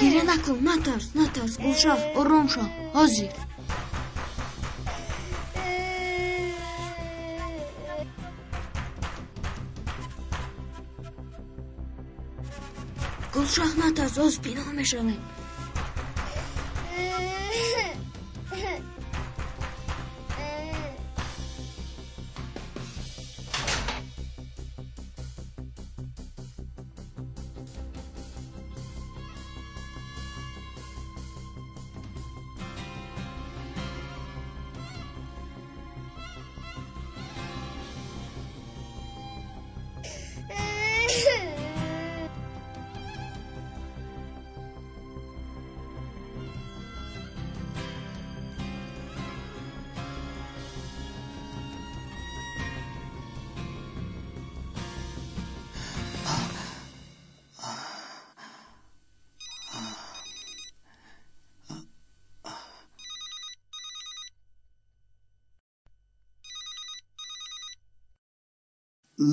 Гиря накун, натарс, натарс, Гулшах, ором шав, ҳозир. Гулшах, натарс, ҳоз пинҳон мешавем.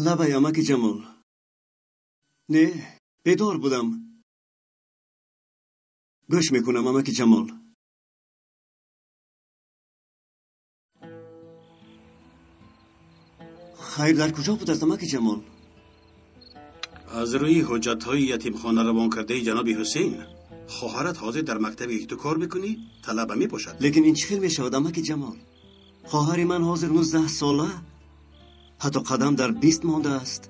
Лабай, амаки Ҷамол. Не, бедор будам. Гӯш мекунам, амаки Ҷамол. Хайр, дар куҷо будааст, амаки Ҷамол? Аз рӯи ҳуҷҷатҳои ятимхона равон кардаи ҷаноби Ҳусейн, хоҳарат ҳозир дар мактабе ки ту кор мекунӣ талаба мебошад. Лекин ин чӣ хел мешавад, амаки Ҷамол? Хоҳари ман ҳозир 19 сола, ҳатто қадам дар 20 мондааст.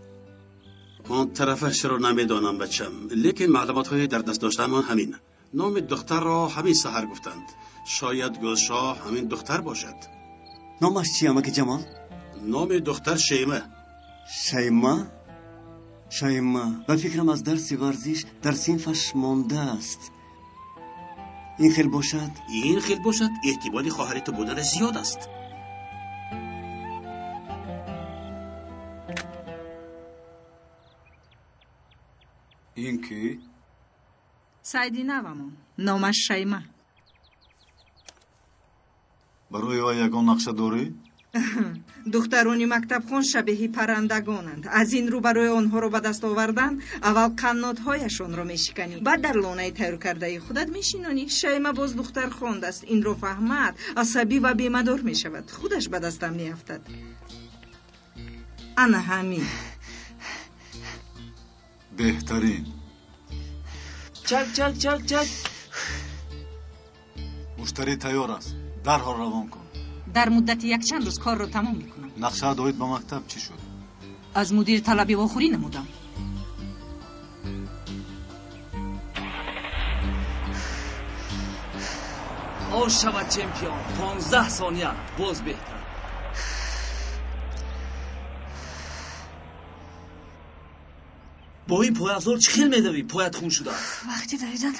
Он тарафашро намедонам, бачам, лекин маълумотҳои дар даст доштаамон ҳамин. Номи духтарро ҳамин саҳар гуфтанд. Шояд Гулшоҳ ҳамин духтар бошад. Номаш чи, амаки Ҷамол? Номи духтар Шейма. Шайма? Шайма. Ба фикрам, аз дарси варзиш дар синфаш мондааст. Ин хел бошад? Ин хел бошад, эҳтимоли хоҳари ту буданаш зиёд аст. Ин кӣ? Сайди навамон. Номаш Шайма. Барои вай ягон нақша дорӣ? Духтарони мактабхон шабеҳи паррандагонанд. Аз ин рӯ барои онҳоро ба даст овардан аввал қаннотҳояшонро мешиканӣ, баъд дар лонаи тайёр кардаи худат мешинонӣ. Шайма боз духтар хондааст. Инро фаҳмад, асабӣ ва бемадор мешавад. Худаш ба дастам меафтад. Ана ҳамин. Беҳтарин. Чак, чак, чак, чак. Муштарӣ тайёр аст. Дарҳол равон кун. Дар муддати якчанд рӯз корро тамом мекунам. Нақшаат оид ба мактаб чӣ шуд? Аз мудир талаби вохӯрӣ намудам. Ош шавад, чемпион. 15 сония. Боз беҳтар. Бо ин пойафзол чӣ хел медавӣ? Поят хун шудааст. Вақти давидан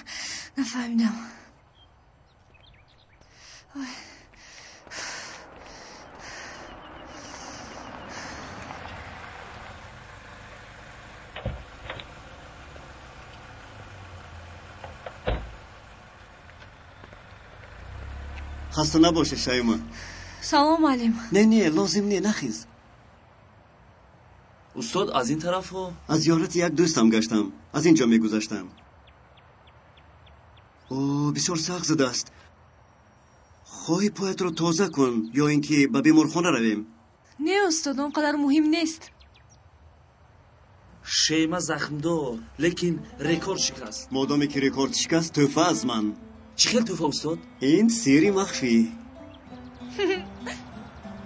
нафаҳмидам. Хаста набошӣ, Шайма. Салом, муаллим. Не, не, лозим не, нахез. Устод, аз ин тарафҳо? Аз зиёрати як дӯстам гаштам. Аз ин ҷо мегузаштам. О, бисёр сахт задааст. Хоҳӣ поятро тоза кун ё ин ки ба беморхона равем? Не, устод, он қадар муҳим нест. Шейма захмдор, лекин рекорд шикаст. Модоме ки рекорд шикаст, тӯҳфа аз ман. Чӣ хел тӯҳфа, устод? Ин сирри махфӣ.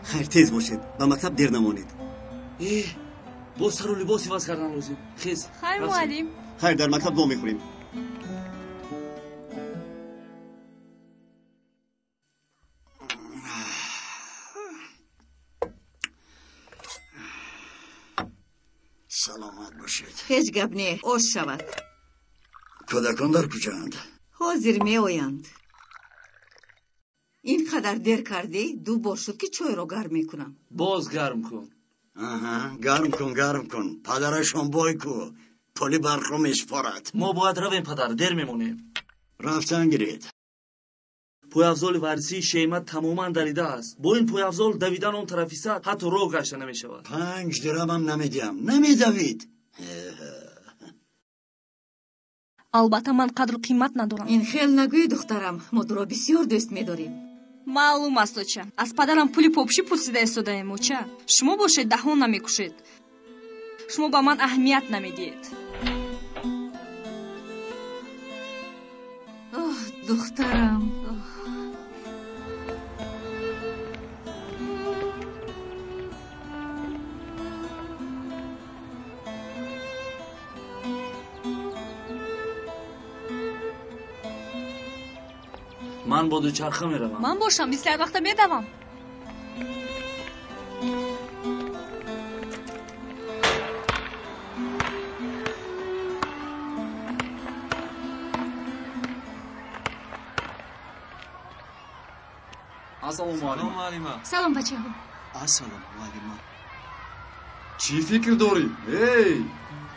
Хайр, тез бошед, ба мактаб дер намонед. Эҳ, боз сару либос иваз кардан лозим. Хез. Хайр, муаллим. Хайр, дар мактаб вомехӯрем. Саломат бошед. Ҳеҷ гап не, ош шавад. Кӯдакон дар куҷоанд? Ҳозир меоянд. Ин қадар дер кардӣ, ду бор шуд ки чойро гарм мекунам. Боз гарм кун. Аҳа, гарм кун, гарм кун. Падарашон бой ку, пули барқро месупорад. Мо бояд равем, падар, дер мемонем. Рафтан гиред. Пойафзоли варзишии Шейма тамоман даридааст. Бо ин пойафзол давидан он тарафи сад ҳатто роҳ гашта намешавад. 5 дирамам намедиҳам. Намедавид. Албатта ман қадру қимат надорам. Ин хел нагӯй, духтарам, мо туро бисёр дӯст медорем. Маълум аст, оча. Аз падарам пули попшӣ пурсида истодаем, оча. Шумо бошед, даҳон намекушед. Шумо ба ман аҳамият намедиҳед. Оҳ, духтарам. Ман бо дучарха меравам. Ман бошам, мисли ҳар вақта медавам. Ассалому муаллима. Салом, бачаҳо. Ассалом, муаллима. Чӣ фикр дорӣ? Эй!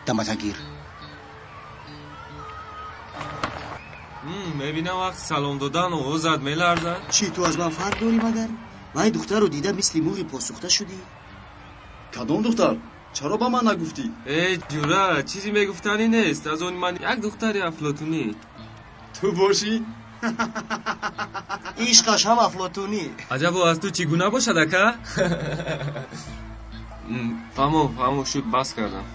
Даматагир. Мебинам вақти салом додан овозат меларзад. Чӣ, ту аз ман фарқ дорӣ магар? Вай духтарро дида мисли мурғи посухта шудӣ? Кадом духтар? Чаро ба ман нагуфтӣ? Эй, ҷура, чизе мегуфтанӣ нест. Аз они ман як духтари афлотунӣ. Ту бошӣ? Ишқаш ҳам афлотунӣ. Аҷабо, аз ту чӣ гуна бошад, ака? Фаҳмо, фаҳмо шуд, бас кардам.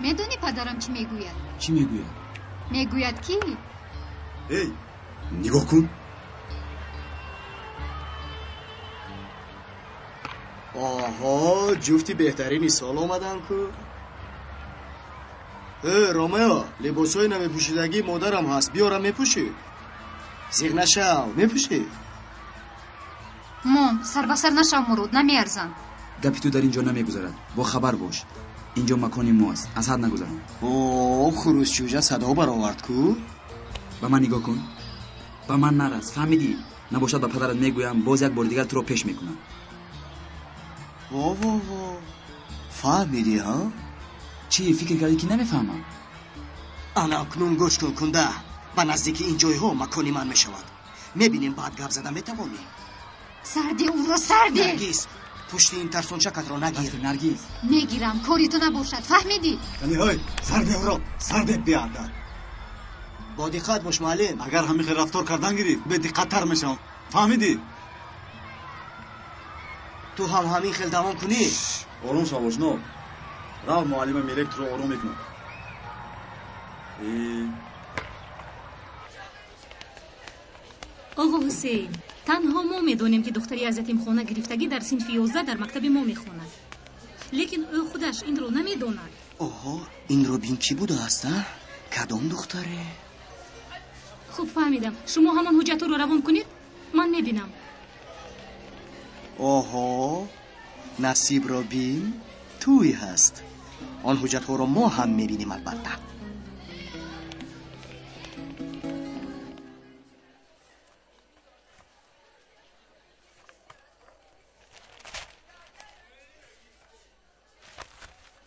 Медонӣ падарам чӣ мегӯяд? Чӣ мегӯяд? Мегӯяд ки эй, нигоҳ кун. Оҳо, ҷуфти беҳтарини сол омадан ку. Э, Ромео, либосҳои намепӯшидагии модарам ҳаст, биёрам мепӯшӣ? Зиғ нашав, мепӯшӣ? Мом, сарбасар нашав, Мурод, намеарзанд. Гапи ту дар ин ҷо намегузарад. Бохабар бош. Инҷо макони мост, аз ҳад нагузарон. О, хурӯсчӯҷа садо баровард ку. Ба ман нигоҳ кун. Ба ман нарас, фаҳмидӣ? Набошад ба падарат мегӯям, боз як бори дигар туро пеш мекунам. Во, во, во. Фаҳмидӣ, ҳа? Чӣ фикр кардӣ ки намефаҳмам? Ана акнун гӯш кун, кунда. Ба наздики ин ҷойҳо макони ман мешавад. Мебинем, баъд гап зада метавонӣ. Сарди ӯро, сарди! Наргиз, пушти ин тарсончакатро нагир. Наргиз. Мегирам, кори ту набошад, фаҳмидӣ? Ҳой, сарде ӯро, сарде биадаб. Бо диққат бош, муаллим. Агар ҳамин хел рафтор кардан гирифт, бедиққаттар мешавам. Фаҳмидӣ? Ту ҳам ҳамин хел давом кунӣ. Ором шав, ошно. Рав, муаллима Мелек туро ором мекунад. Оғо Ҳусейн, танҳо мо медонем, ки духтари аз ятимхона гирифтагӣ дар синфи 11 дар мактаби мо мехонад. Лекин ӯ худаш инро намедонад. Оҳо, инро бин, чӣ будааст, а? Кадом духтаре? Хуб фаҳмидам. Шумо ҳамон ҳуҷҷатҳоро равон кунед, ман мебинам. Оҳо, насибро бин, туй ҳаст. Он ҳуҷҷатҳоро мо ҳам мебинем, албатта.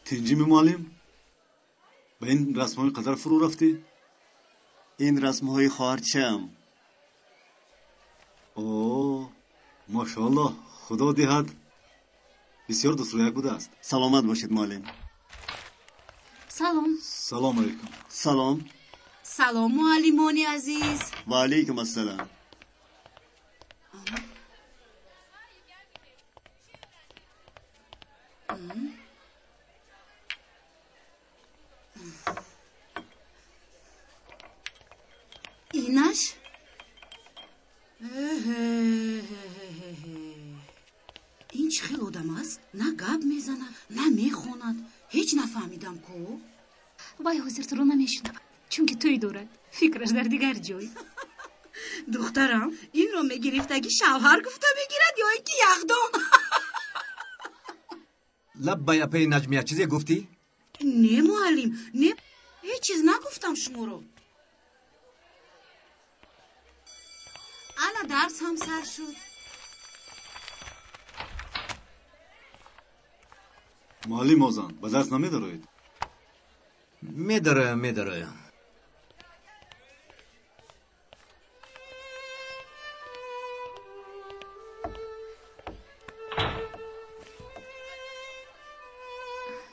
Тинҷими муаллим, ба ин расмҳои қадар фурӯ рафтӣ? Ин расмҳои хоҳарчаам. О, машоаллоҳ, худо диҳад, бисёр дӯстрӯяк будааст. Саломат бошед, муаллим. Салом. Салом алейкум. Салом. Салом, муаллимони азиз. Ва алейкум ассалом. Инаш? Ин чӣ хел одам аст? На гап мезанад, на мехонад. Ҳеҷ нафаҳмидам ку. Вай ҳозир туро намешунавад, чунки тӯй дорад. Фикраш дар дигар ҷой. Духтарам, инро мегирифтагӣ шавҳар гуфта мегирад ё ин ки яхдон? Лаббай, апаи Наҷмия, чизе гуфтӣ? Не, муаллим, не, ҳеҷ чиз нагуфтам шуморо. Ана дарс ҳам сар шуд. Муаллим Озан, ба дарс намедароед? Медароям, медароям.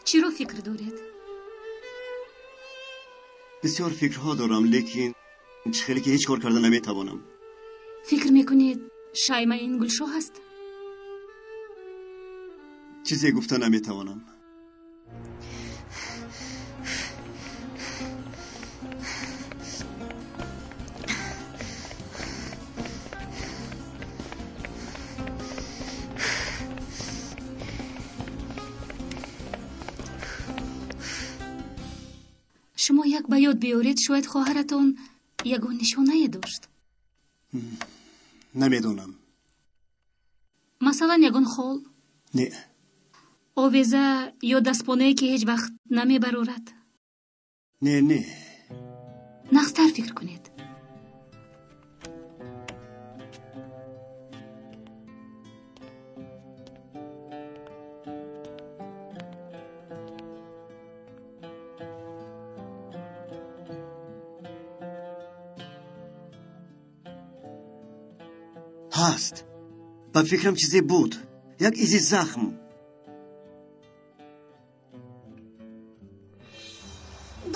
Чиро фикр доред? Бисёр фикрҳо дорам, лекин чӣ хеле ки ҳеҷ кор карда наметавонам. Фикр мекунед, Шайма ин Гулшоҳ аст? Чизе гуфта наметавонам. Шумо як ба ёд биёред, шояд хоҳаратон ягон нишонае дошт. Намедонам. Масалан, ягон хол? Не. Овеза ё дастпонае, ки ҳеҷ вақт намебарорад? Не, не. Нағзтар фикр кунед. Ҳаст. Ба фикрам, чизе буд, як изи захм.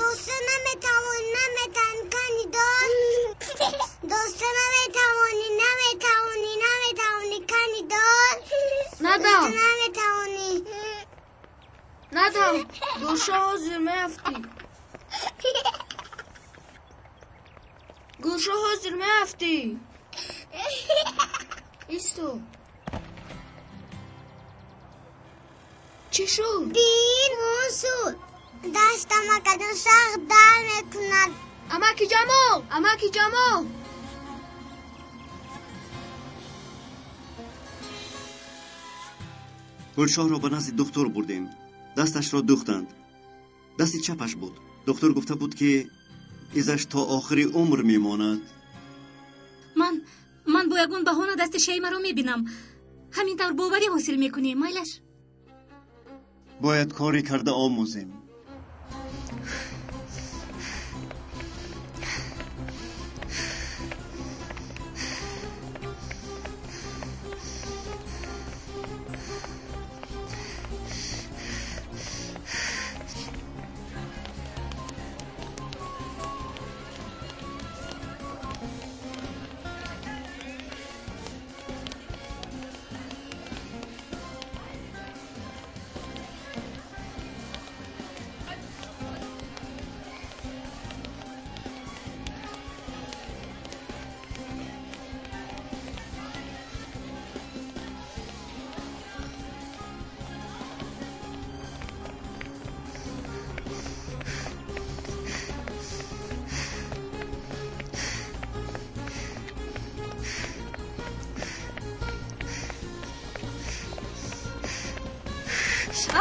Доста наметавонӣ, наметавонӣ, кани дор. Доста наметавонӣ, наметавонӣ, наметавонӣ, кани дор. Надав. Доста наметавонӣ. Надав, Гулшоҳ, ҳозир меафтӣ. Гулшоҳ, ҳозир меафтӣ. Исто. Чӣ шуд? Бин, он шуд. Дастам акадон сахт дард мекунад. Амаки Ҷамол, амаки Ҷамол. Гулшоҳро ба назди духтур бурдем. Дасташро духтанд. Дасти чапаш буд. Духтур гуфта буд, ки изаш то охири умр мемонад. Ман бо ягон баҳона дасти Шаймаро мебинам. Ҳамин тавр боварӣ ҳосил мекунем, майлаш? Бояд коре карда омӯзем.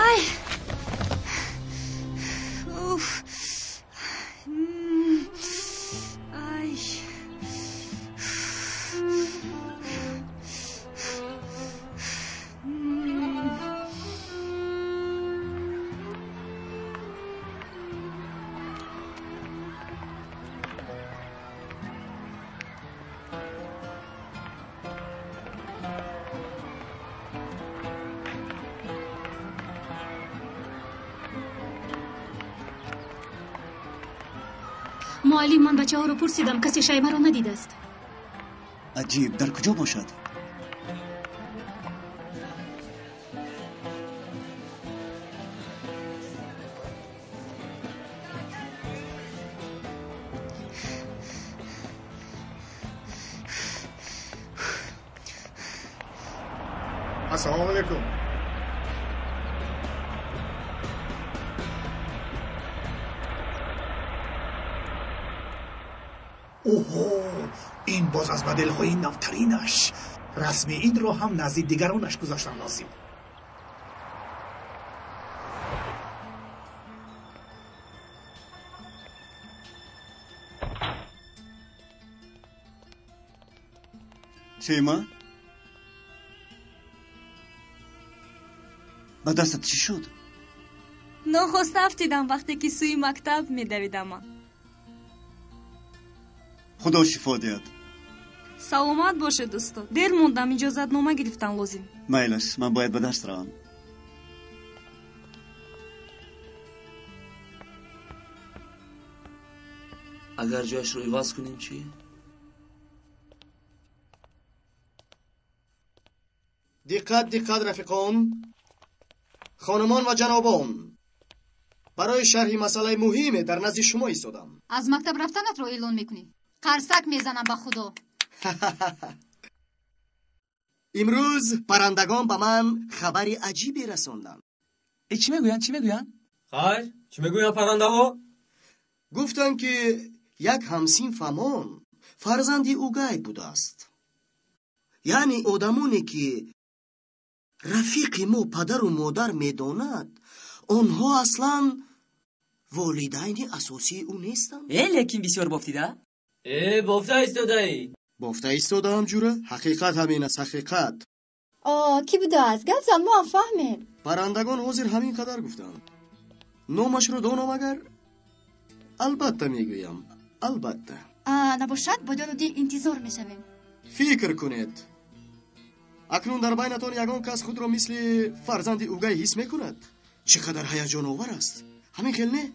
Ай! Уф! Ай! Муаллим, ман бачаҳоро пурсидам, касе Шаймаро надидааст. Аҷиб, дар куҷо бошад? Ассалому алайкум. Оҳо, ин боз аз моделҳои навтаринаш. Расми инро ҳам назди дигаронаш гузоштан лозим. Шейма, ба дастат чӣ шуд? Нохоста афтидам, вақте ки сӯи мактаб медавидам. Худо шифо диҳад. Саломат бошед, устод. Дер мондам, иҷозатнома гирифтан лозим. Майлаш, ман бояд ба дарс равам. Агар ҷояшро иваз кунем чӣ? Диққат, диққат, рафиқон, хонумон ва ҷанобон. Барои шарҳи масъалаи муҳиме дар назди шумо истодам. Аз мактаб рафтанатро эълон мекунӣ? Қарсак мезанам ба худо. Имрӯз паррандагон ба ман хабари аҷибе расонданд. Э, чӣ мегӯянд, чӣ мегӯянд? Хайр, чӣ мегӯянд паррандаҳо? Гуфтанд, ки як ҳамсинфамон фарзанди угай будааст. Яъне одамоне, ки рафиқи мо падару модар медонад, онҳо аслан волидайни асосии ӯ нестанд. Э, лекин бисёр бофтида? Э, бофта истодаӣ. Бофта истодаам, ҷура. Ҳақиқат ҳамин аст, ҳақиқат. О, кӣ будааст? Гап зан, мо ҳам фаҳмем. Паррандагон ҳозир ҳамин қадар гуфтанд. Номашро донам агар? Албатта мегӯям, албатта. Набошад, бо ҷону дил интизор мешавем. Фикр кунед. Акнун дар байнатон ягон кас худро мисли фарзанди угай ҳис мекунад? Чӣ қадар ҳаяҷоновар аст. Ҳамин хел не?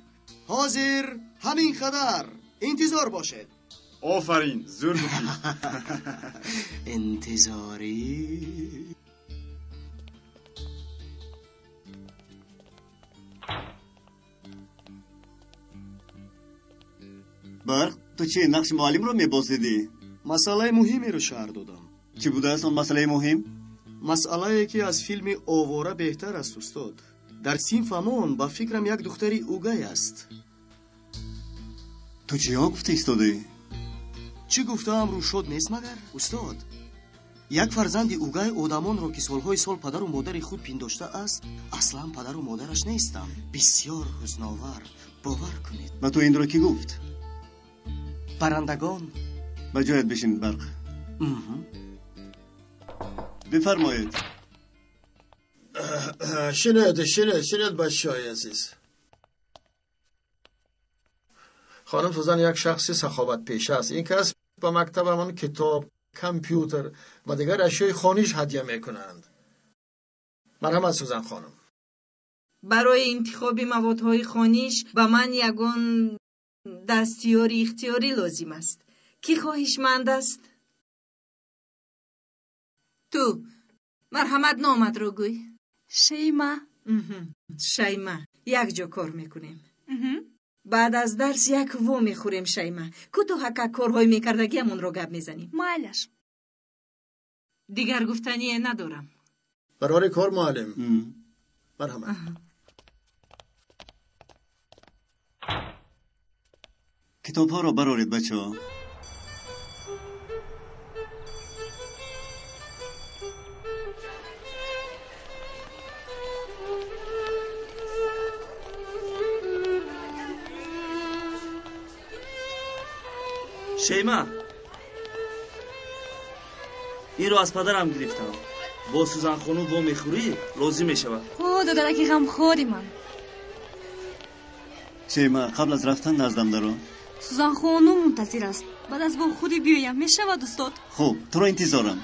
Ҳозир ҳамин қадар. Интизор бошед. Офарин, зур гуфтӣ. Интизорӣ. Барқ, ту чӣ нақши муаллимро мебозидӣ? Масъалаи муҳимеро шарҳ додам. Чӣ будааст он масъалаи муҳим? Масъалае, ки аз филми овора беҳтар аст, устод. Дар синфамон ба фикрам як духтари угай аст. Ту чиҳо гуфта истодаӣ? Чӣ гуфтаам рӯшод нест магар, устод? Як фарзанди угай одамонро, ки солҳои сол падару модари худ пиндоштааст, аслан падару модараш нестанд. Бисёр ҳузновар, бовар кунед. Ба ту инро кӣ гуфт? Паррандагон. Ба ҷоят бишин, Барқ. Бифармоед. Шинед, шинед, шинед, бачаҳои азиз. Хонум Сузан як шахси саховатпеша аст. Ин кас ба мактабамон китоб, компютер ва дигар ашёи хониш ҳадя мекунанд. Марҳамат, Сузан хонум. Барои интихоби маводҳои хониш ба ман ягон дастёри ихтиёрӣ лозим аст. Кӣ хоҳишманд аст? Ту, марҳамат, номатро гӯй. Шейма. Шайма, якҷо кор мекунем. Баъд аз дарс як во мехӯрем, Шайма. Кӯтоҳака корҳои мекардагиамонро гап мезанем. Майлаш. Дигар гуфтание надорам. Барори кор, муаллим. Марҳамат. Китобҳоро бароред, бачаҳо. Шейма, инро аз падарам гирифтам. Бо Сузанхонум во мехӯрӣ, лозим мешавад. О, додараки ғамхори ман. Шейма, қабл аз рафтан наздам даро. Сузанхонум мунтазир аст. Баъд аз вохӯрӣ биёям, мешавад, устод? Хуб, туро интизорам.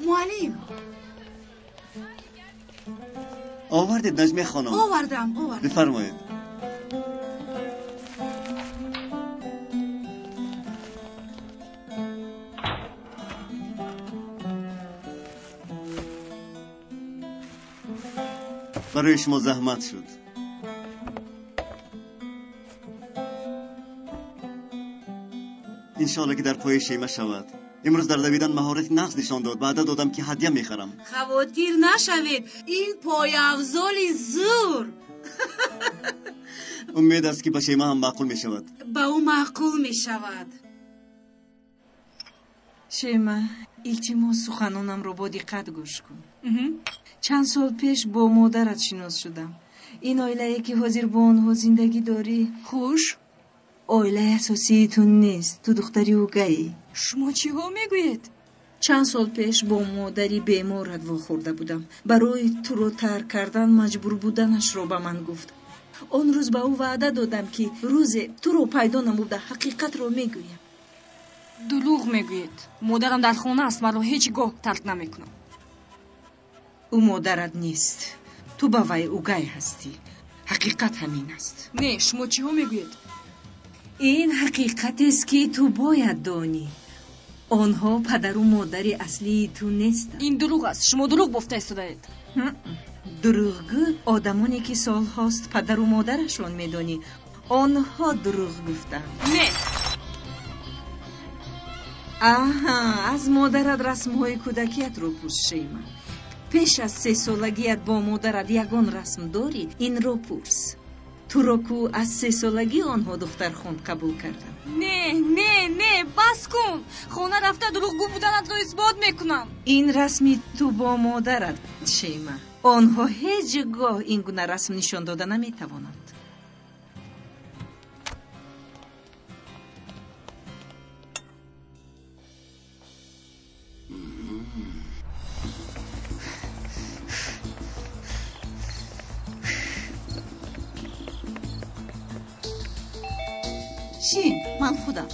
Муаллим. Овардед, Наҷмия хонум? Овардам, овардам. Бифармоед. Барои шумо заҳмат шуд. Иншоалло, ки дар пои Шейма шавад. Имрӯз дар давидан маҳорати нағз нишон дод. Ваъда додам, ки ҳадя мехарам. Хавотир нашавед, ин пойафзоли зур. Умед аст, ки ба Шейма ҳам маъқул мешавад. Ба ӯ маъқул мешавад. Шейма, илтимос, суханонамро бо диққат гӯш кун. Чанд сол пеш бо модарат шинос шудам. Ин оилае, ки ҳозир бо онҳо зиндагӣ дорӣ, хуш, оилаи асосии ту нест. Ту духтари угаӣ. Шумо чиҳо мегӯед? Чанд сол пеш бо модари беморат вохӯрда будам. Барои туро тарк кардан маҷбур буданашро ба ман гуфт. Он рӯз ба ӯ ваъда додам, ки рӯзе туро пайдо намуда ҳақиқатро мегӯям. Дурӯғ мегӯед. Модарам дар хона аст, маро ҳеҷ гоҳ тарк намекунад. Ӯ модарат нест. Ту ба вай угай ҳастӣ. Ҳақиқат ҳамин аст. Не, шумо чиҳо мегӯед? Ин ҳақиқатест, ки ту бояд донӣ. Онҳо падару модари аслии ту нестанд. Ин дурӯғ аст. Шумо дурӯғ бофта истодаед. Дурӯғгӯ одамоне, ки солҳост падару модарашон медонӣ, онҳо дурӯғ гуфтанд. Не. Аҳа, аз модарат расмҳои кӯдакиятро пурс, Шейма. Пеш аз сесолагият бо модарат ягон расм дорӣ? Инро пурс. Туро ку аз сесолагӣ онҳо духтархон қабул карданд. Не, не, не, бас кун. Хона рафта дурӯғгӯ буданатро исбот мекунам. Ин расми ту бо модарат, Шейма. Онҳо ҳеҷ гоҳ ин гуна расм нишон дода наметавонанд. Шин, ман худам.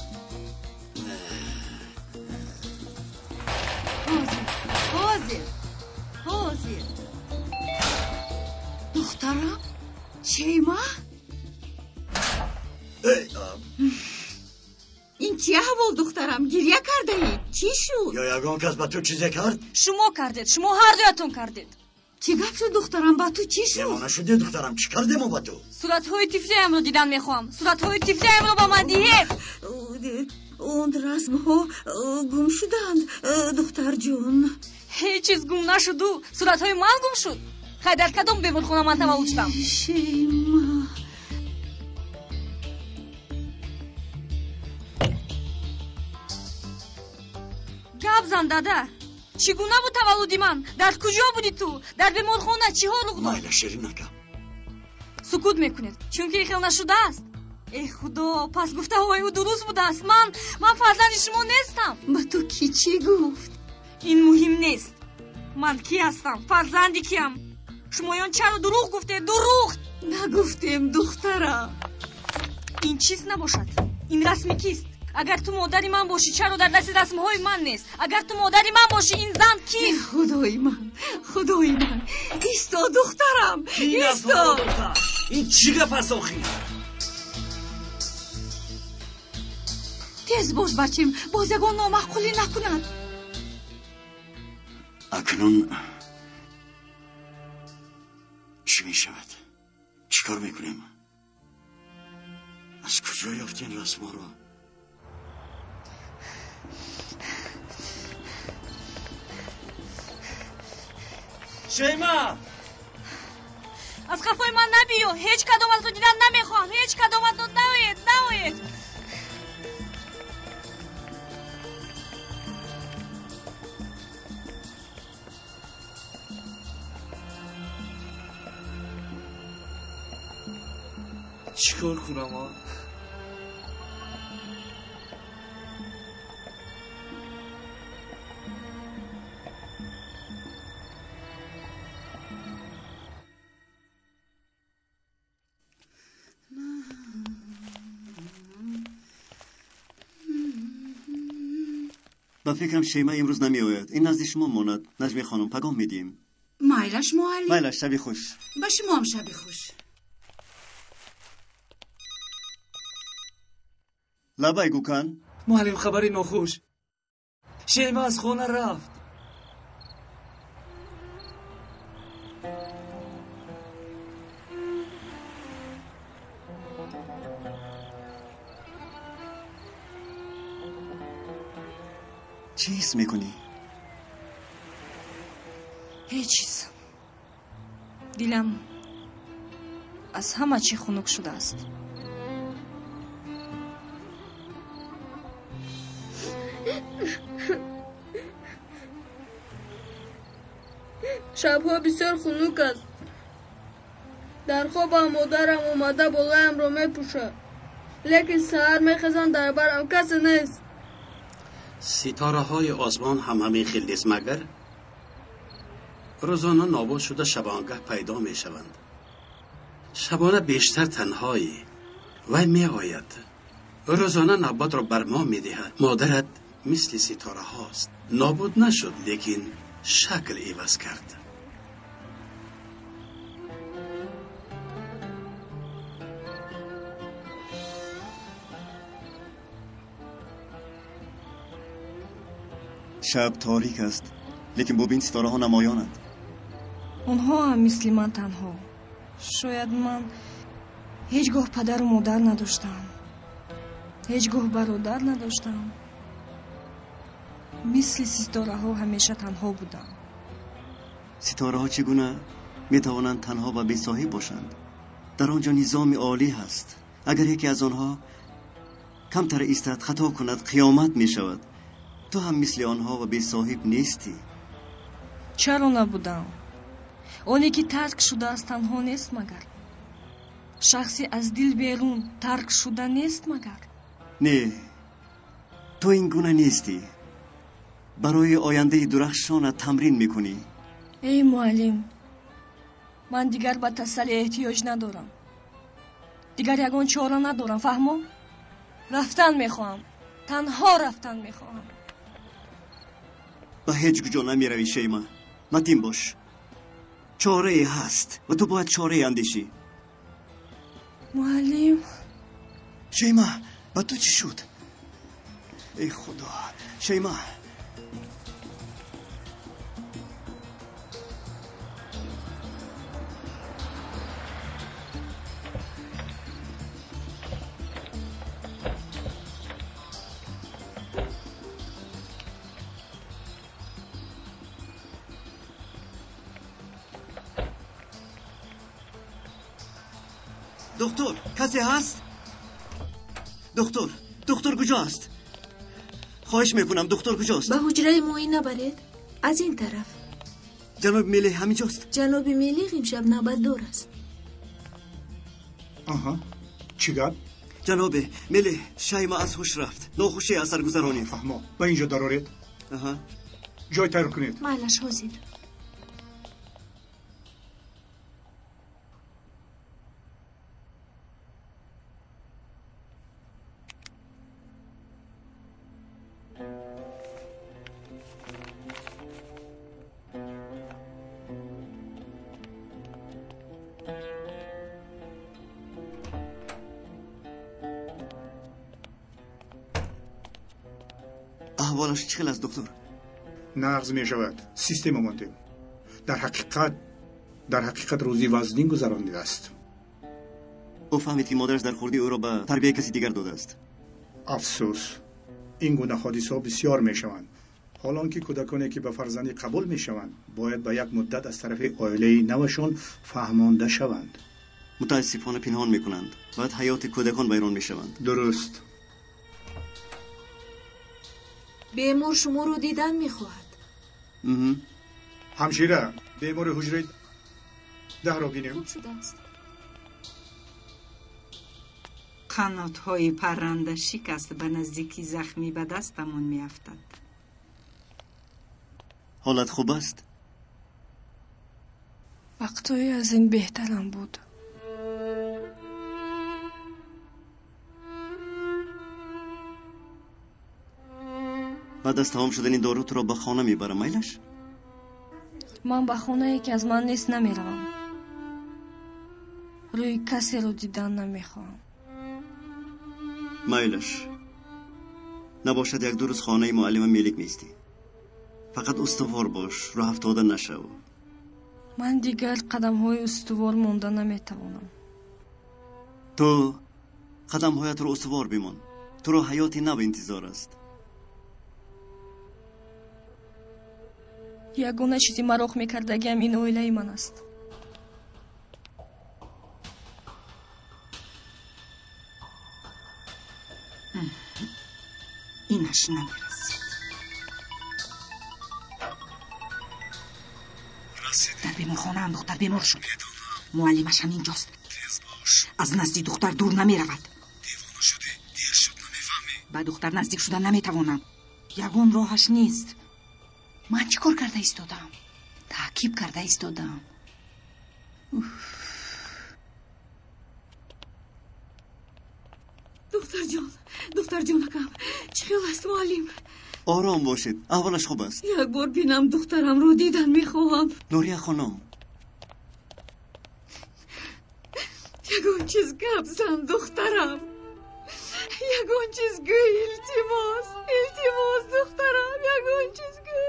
Ҳозир, ҳозир, ҳозир. Духтарам, Шейма? Ин чи аҳвол, духтарам? Гирья кардаӣ? Чӣ шуд? Ё ягон кас ба ту чизе кард? Шумо кардед, шумо ҳардуятон кардед. Чӣ гап шуд, духтарам? Ба ту чӣ шуд? Девона шудӣ, духтарам? Чӣ кардем мо ба ту? Суратҳои тифлиамро дидан мехоҳам. Суратҳои тифлиамро ба ман диҳед. Он расмҳо гум шуданд, духтарҷон. Ҳеҷ чиз гум нашуду. Суратҳои ман гум шуд. Хай, дар кадом беморхона ман таваллуд шудам? Шейма. Гап зан, дада. Чӣ гуна буд таваллуди ман? Дар куҷо будӣ ту? Дар беморхона чиҳо рух дод? Майла, ширинакам. Сукут мекунед, чунки ин хел нашудааст. Э худо, пас гуфтаҳои ӯ дуруст будааст. Ман фарзанди шумо нестам. Ба ту кӣ чӣ гуфт? Ин муҳим нест. Ман кӣ ҳастам? Фарзанди киам? Шумоён чаро дурӯғ гуфтед? Дурӯғ! Нагуфтем, духтарам. Ин чиз набошад. Ин расми кист? Агар ту модари ман бошӣ, чаро дар дасти расмҳои ман нест? Агар ту модари ман бошӣ, ин зан кист? Худои ман, худои ман, исто, духтарам, исто. Ин чӣ гап аст охир? Тез бош, бачим, боз ягон номаъқулӣ накунад. Акнун чӣ мешавад? Чӣ кор мекунем? Аз куҷо ёфт ин расмҳоро? Шейма! Аз қафои ман набиё. Ҳеҷ кадоматро дидан намехоҳам. Ҳеҷ кадоматро. Наоед, наоед. Чӣ кор кунам, а? Ба фикрам, Шейма имрӯз намеояд. Ин назди шумо монад, Наҷмия хонум, пагоҳ медиҳем. Майлаш, муаллим. Майлаш, шаби хуш. Ба шумоам шаби хуш. Лабай, Гукан. Муаллим, хабари нохуш. Шейма аз хона рафт. Чӣ ҳис мекунӣ? Ҳеҷ чиз. Дилам аз ҳама чӣ хунук шудааст. Шабҳо бисёр хунук аст. Дар хобам модарам омада болоямро мепӯшад, лекин саҳар мехезам, дар барам касе нест. Ситораҳои осмон ҳам ҳамин хел нест магар? Рӯзона нобуд шуда, шабонгаҳ пайдо мешаванд. Шабона бештар танҳоӣ. Вай меояд, рӯзона навбатро бар мо медиҳад. Модарат мисли ситораҳост. Нобуд нашуд, лекин шакл иваз кард. Шаб торик аст, лекин бубин, ситораҳо намоёнанд. Онҳо ҳам мисли ман танҳо. Шояд ман ҳеҷ гоҳ падару модар надоштам, ҳеҷ гоҳ бародар надоштам. Мисли ситораҳо ҳамеша танҳо будам. Ситораҳо чӣ гуна метавонанд танҳо ва бесоҳиб бошанд? Дар он ҷо низоми олӣ ҳаст. Агар яке аз онҳо камтар истад, хато кунад, қиёмат мешавад. Ту ҳам мисли онҳо ва бесоҳиб нестӣ. Чаро набудам? Оне ки тарк шудааст, танҳо нест магар? Шахсе аз дил берун тарк шуда нест магар? Не, ту ин гуна нестӣ. Барои ояндаи дурахшонат тамрин мекунӣ. Эй муаллим, ман дигар ба тасаллӣ эҳтиёҷ надорам. Дигар ягон чора надорам, фаҳмо? Рафтан мехоҳам, танҳо рафтан мехоҳам. Ба ҳеҷ куҷо намеравӣ, Шейма. Матин бош. Чорае ҳаст ва ту бояд чорае андешӣ. Муаллим. Шейма, ба ту чӣ шуд? Эй худо, Шейма. Доктор, касе ҳаст? Доктор, доктор куҷоаст? Хоҳиш мекунам, доктор куҷост? Ба ҳуҷраи муоина баред, аз ин тараф. Ҷаноби Мелеҳ ҳаминҷост? Ҷаноби Мелеҳ имшаб навбатдор аст. Аҳа, чӣ гап? Ҷаноби Мелеҳ, Шайма аз ҳуш рафт. Нохушӣ асар гузаронид. Фаҳмо, ба инҷо дароред. Аҳа. Ҷой тайёр кунед. Майлаш, ҳозир. Аҳволаш чӣ хел аст, доктор? Нағз мешавад. Система мондем. Дар ҳақиқат рӯзи вазнин гузаронидааст. Ӯ фаҳмид, ки модараш дар хурдӣ ӯро ба тарбияи каси дигар додааст. Афсӯс, ин гуна ҳодисаҳо бисёр мешаванд. Ҳол он ки кӯдаконе ки ба фарзандӣ қабул мешаванд, бояд ба як муддат аз тарафи оилаи навашон фаҳмонда шаванд. Мутаассифона пинҳон мекунанд. Баъд ҳаёти кӯдакон вайрон мешаванд. Дуруст. Бемор шуморо дидан мехоҳад. Ҳамшира, бемори ҳуҷраи 10-ро бинем. Хуб шудааст. Қанотҳои парранда шикаст, ба наздики захмӣ ба дастамон меафтад. Ҳолат хуб аст? Вақтҳое аз ин беҳтарам буд. Баъд аз тамом шудани дору туро ба хона мебарам, майлаш? Ман ба хонае ки аз ман нест намеравам. Рӯи касеро дидан намехоҳам. Майлаш. Набошад як-ду рӯз хонаи муаллима Мелик меистӣ. Фақат устувор бош, роҳафтода нашав. Ман дигар қадамҳои устувор монда наметавонам. Ту қадамҳоятро устувор бимон. Туро ҳаёти нав интизор аст. Ягона чизи мароқ мекардагиам ин оилаи ман аст. Инаш намерасид. Дар беморхонаам духтар бемор шуд. Муаллимаш ҳам инҷост. Аз назди духтар дур намеравад. Ба духтар наздик шуда наметавонам. Ягон роҳаш нест. Ман чӣ кор карда истодам? Таъқиб карда истодам. Духтарҷон, духтарҷонакам, чӣ хел аст муаллим? Ором бошед, аҳволаш хуб аст. Як бор бинам духтарамро дидан мехоҳам. Нурия хонум. Ягон чиз гап зан, духтарам. Ягон чиз гӯй, илтимос, илтимос, духтарам, ягон чиз гӯй.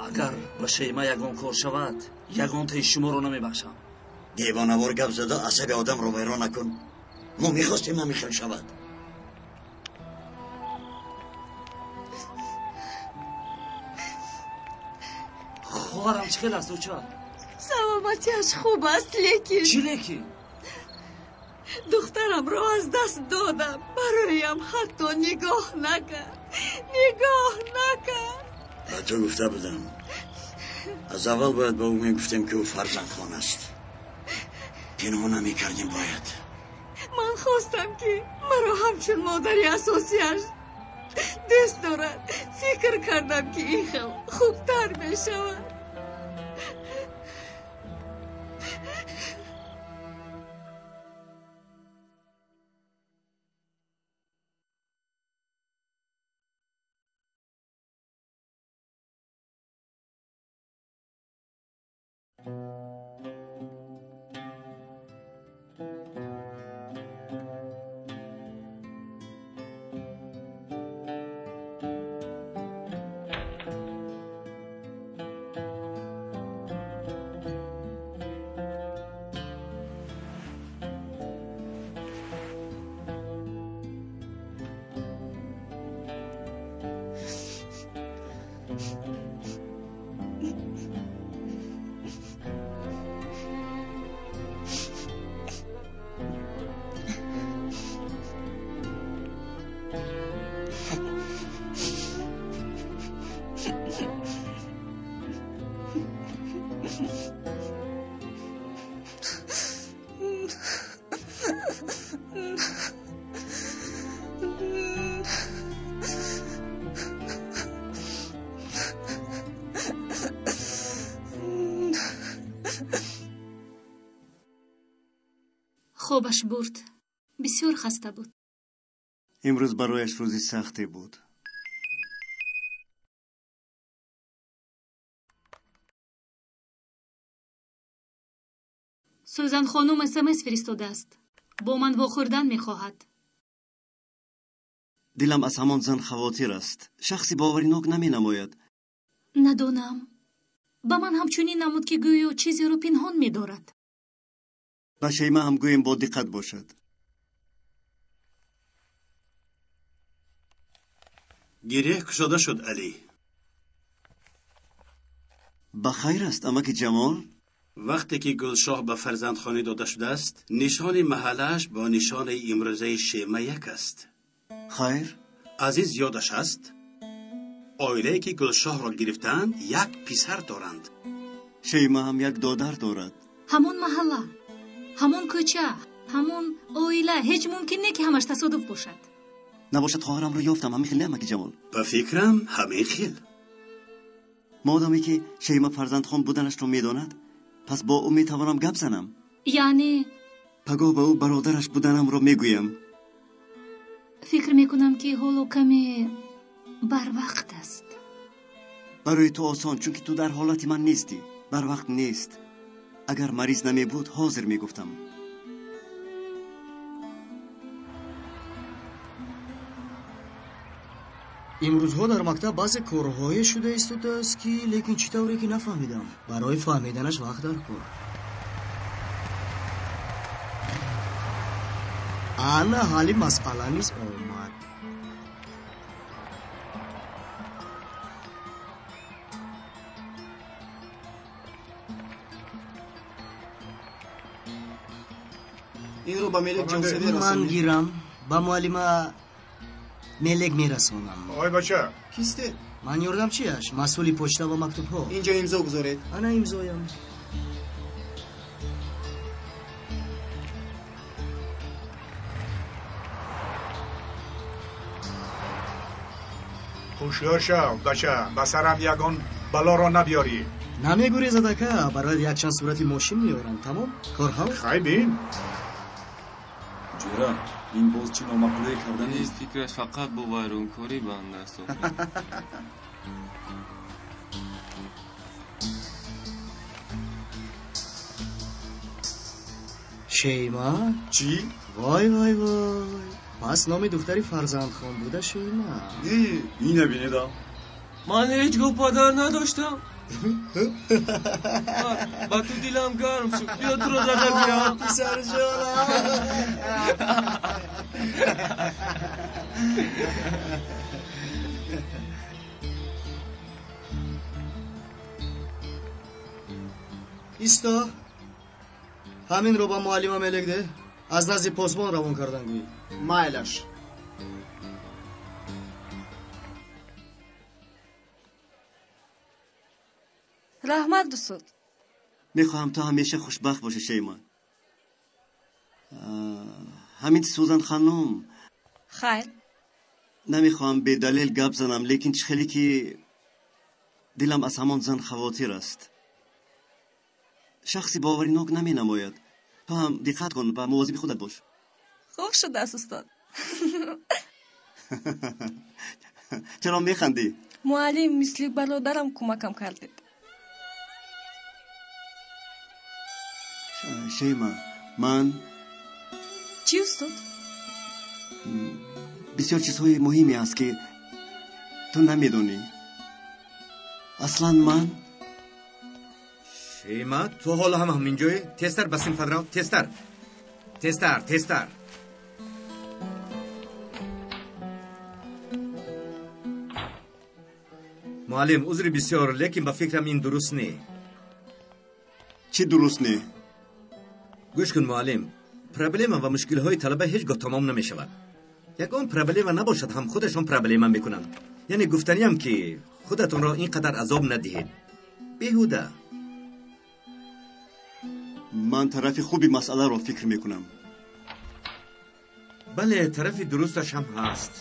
Агар ба Шейма ягон кор шавад, ягонтаи шуморо намебахшам. Девонавор гап зада асаби одамро вайрон накун. Мо мехостем ҳамин хел шавад. Хоҳарам чӣ хел аст, оча? Саломатиаш хуб аст, лекин чӣ лекин? Духтарамро аз даст додам. Бароям ҳатто нигоҳ накард, нигоҳ накард. Ба ту гуфта будам, аз аввал бояд ба ӯ мегуфтем, ки ӯ фарзандхон аст. Пинҳон намекардем бояд. Ман хостам, ки маро ҳамчун модари асосиаш дӯст дорад. Фикр кардам, ки ин хел хубтар мешавад. Хобаш бурд. Бисёр хаста буд. Имрӯз барояш рӯзи сахте буд. Сӯзан хонум СМС фиристодааст. Бо ман вохӯрдан мехоҳад. Дилам аз ҳамон зан хавотир аст. Шахси боваринок наменамояд. Надонам. Ба ман ҳамчунин намуд, ки гӯё чизеро пинҳон медорад. Ба Шейма ҳам гӯем бо диққат бошад. Гиреҳ кушода шуд, Алӣ. Ба хайр аст, амаки Ҷамол? Вақте ки Гулшоҳ ба фарзандхонӣ дода шудааст, нишони маҳаллааш бо нишонаи имрӯзаи Шема як аст. Хайр? Азиз ёдаш аст, оилае ки Гулшоҳро гирифтаанд, як писар доранд. Шейма ҳам як додар дорад. Ҳамон маҳалла, ҳамон кӯча, ҳамон оила. Ҳеҷ мумкин не, ки ҳамаш тасодуф бошад. Набошад, хоҳарамро ёфтам. Ҳамин хел не, амаки Ҷамол? Ба фикрам, ҳамин хел. Модоме ки Шейма фарзандхон буданашро медонад, пас бо ӯ метавонам гап занам. Яъне? Пагоҳ ба ӯ бародараш буданамро мегӯям. Фикр мекунам, ки ҳоло каме барвақт аст. Барои ту осон, чунки ту дар ҳолати ман нестӣ. Барвақт нест. Агар мариз намебуд, ҳозир мегуфтам. Имрӯзҳо дар мактаб баъзе корҳое шуда истодааст, ки лекин чӣ тавре ки нафаҳмидам. Барои фаҳмиданаш вақт дар кор. Ана ҳалли масъала низ омад. Инро ба Мелек ҷонсевӣ Ман расонед. гирам, ба муаллима Мелек мерасонам. Ой бача. Кистед? Ман ёрдамчиаш, масъули почта ва мактубҳо. Инҷо имзо гузоред. Ана имзоям. Ҳушёр шав, бача, ба сарам ягон балоро набиёрӣ. Намегурезад ака, барояд якчанд сурати мошин меорам. Тамом, кор ҳал? Хай бин. Ҷура, ин боз чӣ номаъқуле карданист? Фикраш фақат бо вайронкорӣ банд аст. Шейма? Чӣ? Вой вой вой. Пас номи духтари фарзандхон буда Шейма. Не, ина бинедам. Ман ҳеҷ гоҳ падар надоштам. Ба ту дилам гарм шуд. Биё туро зада биям. Писарҷонам. Исто. Ҳаминро ба муаллима мелекде. Аз назди посбон равон кардан гӯй. Майлаш. Раҳмат, устод. Мехоҳам ту ҳамеша хушбахт бошӣ, Шейма. Ҳамин Сузан ханум. Хайр. Намехоҳам бедалел гап занам, лекин чӣ хеле ки дилам аз ҳамон зан хавотир аст. Шахси боваринок наменамояд. Ту ҳам диққат кун ва мувозиби худат бош. Хуб шудааст, устод. Чаро механдӣ? Муаллим, мисли бародарам кӯмакам кардед. Шейма, ман чӣ, устод? Бисёр чизҳои муҳиме аст, ки ту намедонӣ. Аслан ман Шейма, ту ҳоло ҳам ҳаминҷоӣ? Тезтар ба синфат рав, тезтар. Тезтар, тезтар. Муаллим, узри бисёр, лекин ба фикрам ин дуруст не. Чӣ дуруст не? Гӯш кун, муаллим, проблема ва мушкилҳои талаба ҳеҷ гоҳ тамом намешавад. Ягон проблема набошад ҳам худашон проблема мекунанд. Яъне гуфтаниям ки худатонро ин қадар азоб надиҳед. Беҳуда. Ман тарафи хуби масъаларо фикр мекунам. Бале, тарафи дурусташ ҳам ҳаст.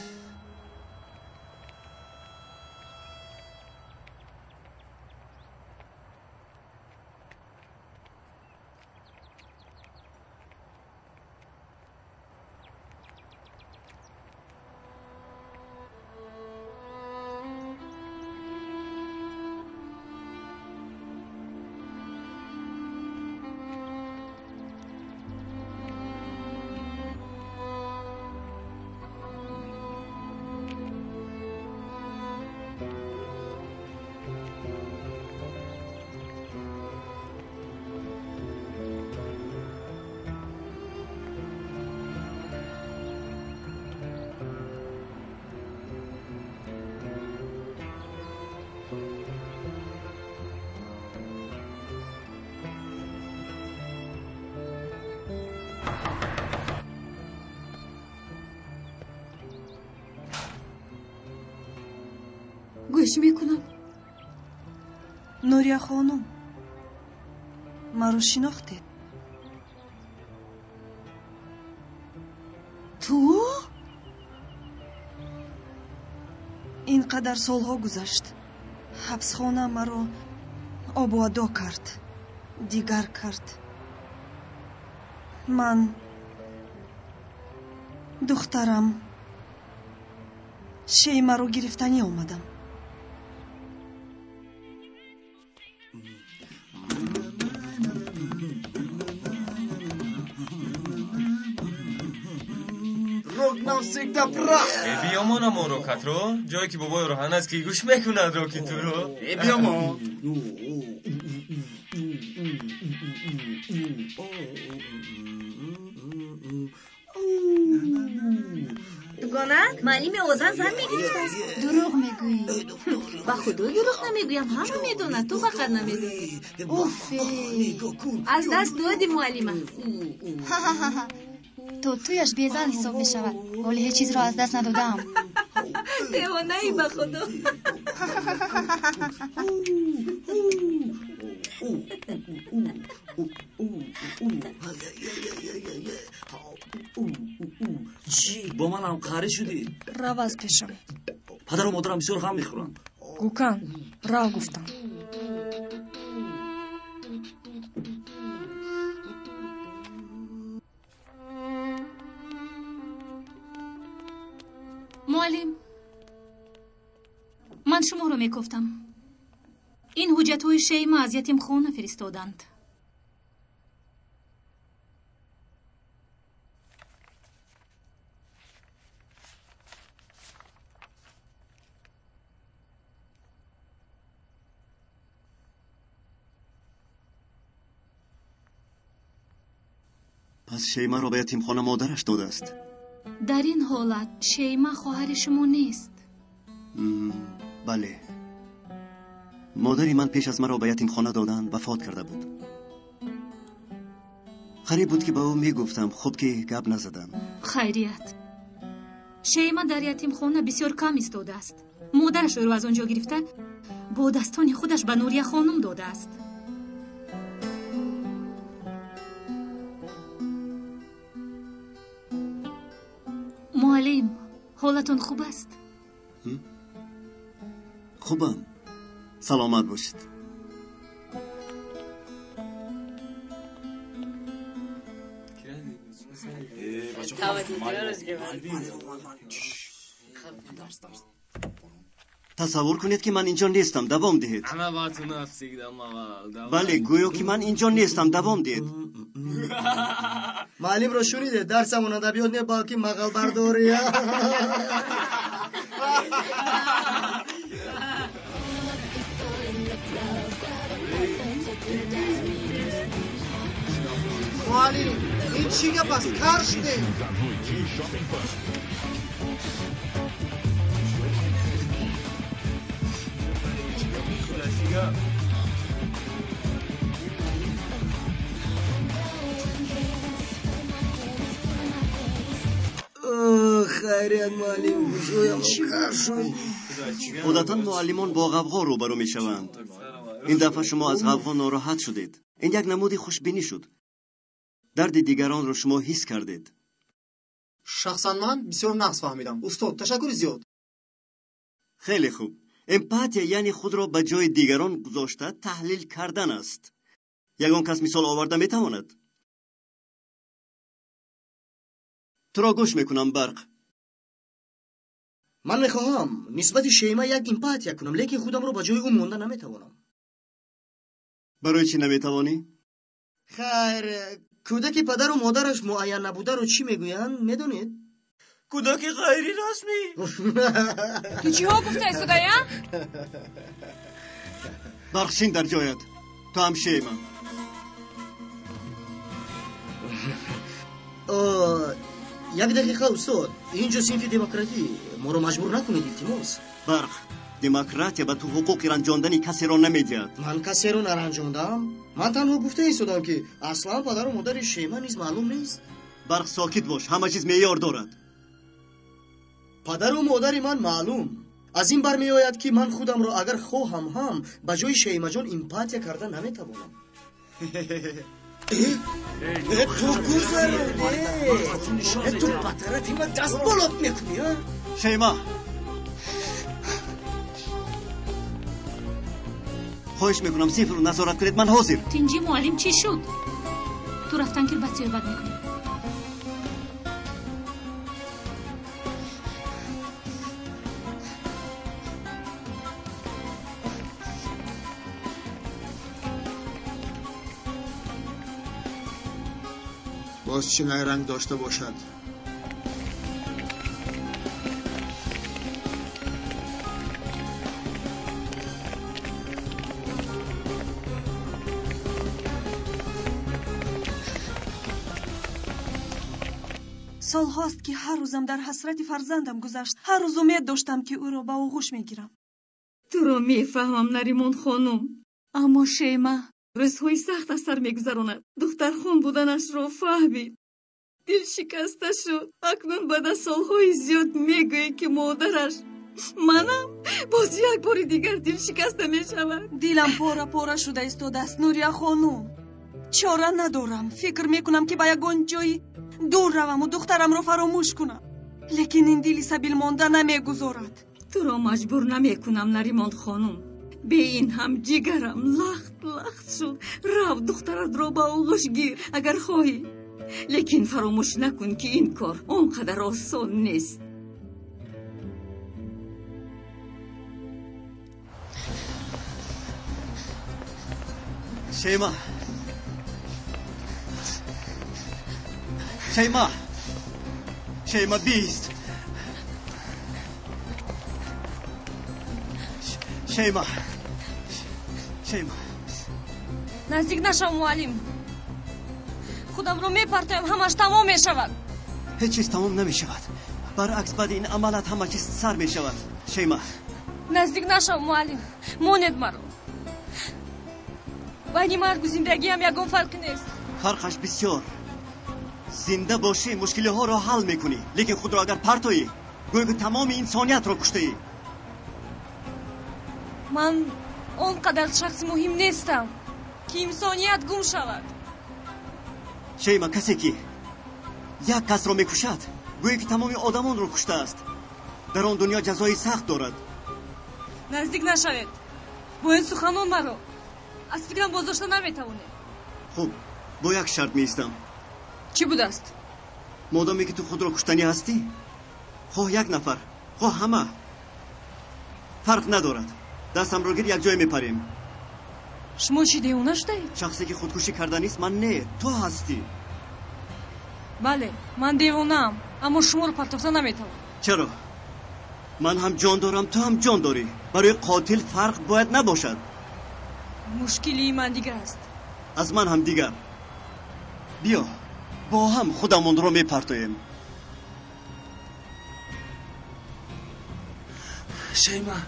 Гӯш мекунам. Нурия хонум, маро шинохтед? Ту? Ин қадар солҳо гузашт. Ҳабсхона маро обу адо кард, дигар кард. Ман духтарам Шеймаро гирифтанӣ омадам. Рок навсегда прав. Э, биёмонам он рокатро, ҷое ки бобои роҳан аст, ки гӯш мекунад роки туро. Э, биёмон. Дугона, муаллими Озан зан мегирифтааст. Дурӯғ мегӯӣ. Ба худо дурӯғ намегӯям, ҳама медонад, ту фақат намедонӣ. Уффе! Аз даст доди муаллима. Ҳа-ҳа-ҳа. То туяш безан ҳисоб мешавад. Ҳоле ҳеҷ чизро аз даст надодаам. Девонаи ба худо. Чӣ, бо ман ҳам қаҳрӣ шудӣ? Рав аз пешам. Падару модарам бисёр ғам мехӯранд. Гукан, рав гуфтам. Муаллим, ман шуморо мекофтам. Ин ҳуҷҷатҳои Шейма аз ятимхона фиристоданд. Пас Шеймаро ба ятимхона модараш додааст. Дар ин ҳолат Шейма хоҳари шумо нест. Бале, модари ман пеш аз маро ба ятимхона додан вафот карда буд. Қариб буд, ки ба ӯ мегуфтам, хуб ки гап назадам. Хайрият, Шейма дар ятимхона бисёр кам истодааст. Модараш ӯро аз он ҷо гирифта бо дастони худаш ба Нурия хонум додааст. Муаллим, ҳолатон хуб аст? Хубам, саломат бошед. Тасаввур кунед, ки ман инҷо нестам, давом диҳед. Бале, гӯё ки ман инҷо нестам, давом диҳед. Муаллимро шуниде, дарсамон адабиёт не, балки мағалбардорӣ. Муаллим, ин чӣ гап аст? Кар шудем. Хайрият, муаллим, гӯшоям кар шуд. Одатан муаллимон бо ғавғо рӯбарӯ мешаванд. Ин дафъа шумо аз ғавғо нороҳат шудед. Ин як намуди хушбинӣ шуд. Дарди дигаронро шумо ҳис кардед. Шахсан ман бисёр нағз фаҳмидам, устод, ташаккури зиёд. Хеле хуб. Эмпатия яъне худро ба ҷои дигарон гузошта таҳлил кардан аст. Ягон кас мисол оварда метавонад? Туро гӯш мекунам, Барқ. Ман мехоҳам нисбати Шейма як эмпатия кунам, лекин худамро ба ҷои ӯ монда наметавонам. Барои чӣ наметавонӣ? Хайр, кӯдаки падару модараш муайян набударо чӣ мегӯянд, медонед? Кӯдаки ғайрирасмӣ. Ту чиҳо гуфта истодаӣ? Барқ, шин дар ҷоят. Ту ҳам, Шейма. Як дақиқа, устод, ин ҷо синфи демократӣ, моро маҷбур накунед, илтимос. Барқ, демократия ба ту ҳуқуқи ранҷондани касеро намедиҳад. Ман касеро наранҷондам. Ман танҳо гуфта истодам, ки аслан падару модари Шейма низ маълум нест. Барқ, сокит бош, ҳама чиз меъёр дорад. Падару модари ман маълум. Аз ин бармеояд, ки ман худамро агар хоҳам ҳам ба ҷои Шеймаҷон эмпатия карда наметавонам. Ту гузароне, ту ба тарафи ман даст болот мекунӣ? Шейма, хоҳиш мекунам, синфро назорат кунед, ман ҳозир. Тинҷӣ, муаллим, чӣ шуд? Ту рафтан кир, баъд суҳбат мекунем. Боз чӣ найранг дошта бошад? Солҳост, ки ҳар рӯзам дар ҳасрати фарзандам гузашт. Ҳар рӯз умед доштам, ки ӯро ба оғӯш мегирам. Туро мефаҳмам, Наримон хонум, аммо Шейма рӯзҳои сахт аз сар мегузаронад. Духтархон буданашро фаҳмид, дил шикаста шуд. Акнун баъд аз солҳои зиёд мегӯед, ки модараш манам, боз як бори дигар дил шикаста мешавад. Дилам пора пора шуда истодааст, Нурия хонум. Чора надорам. Фикр мекунам, ки ба ягон ҷои дур раваму духтарамро фаромӯш кунам, лекин ин дили сабил монда намегузорад. Туро маҷбур намекунам, Наримон хонум. Бе ин ҳам ҷигарам лахт лахт шуд. Рав, духтаратро ба оғӯш гир, агар хоҳӣ, лекин фаромӯш накун, ки ин кор он қадар осон нест. Шейма, Шейма, Шейма, бист. Шейма, Шейма. Наздик нашав, муаллим. Худамро мепартоям, ҳамаш тамом мешавад. Ҳеҷ чиз тамом намешавад. Баръакс, баъди ин амалат ҳама чиз сар мешавад. Шейма. Наздик нашав, муаллим. Монед маро. Байни маргу зиндагиам ягон фарқи нест. Фарқаш бисёр. Зинда бошӣ мушкилиҳоро ҳал мекунӣ, лекин худро агар партоӣ, гӯё ки тамоми инсониятро куштаӣ. Ман он қадар шахси муҳим нестам, ки инсоният гум шавад. Шейма, касе ки як касро мекушад, гӯё ки тамоми одамонро куштааст. Дар он дунё ҷазои сахт дорад. Наздик нашавед. Бо ин суханон маро аз фикрам боздошта наметавонед. Хуб, бо як шарт меистам. Чӣ будааст? Модоме ки ту худро куштанӣ ҳастӣ, хоҳ як нафар, хоҳ ҳама, фарқ надорад. Дастамро гир, якҷоя мепарем. Шумо чӣ, девона шудаед? Шахсе ки худкушӣ карданист ман не, ту ҳастӣ. Бале, ман девонаам, аммо шуморо партофта наметавонам. Чаро? Ман ҳам ҷон дорам, ту ҳам ҷон дорӣ. Барои қотил фарқ бояд набошад. Мушкилии ман дигар аст. Аз ман ҳам дигар. Биё, бо ҳам худамонро мепартоем. Шейма.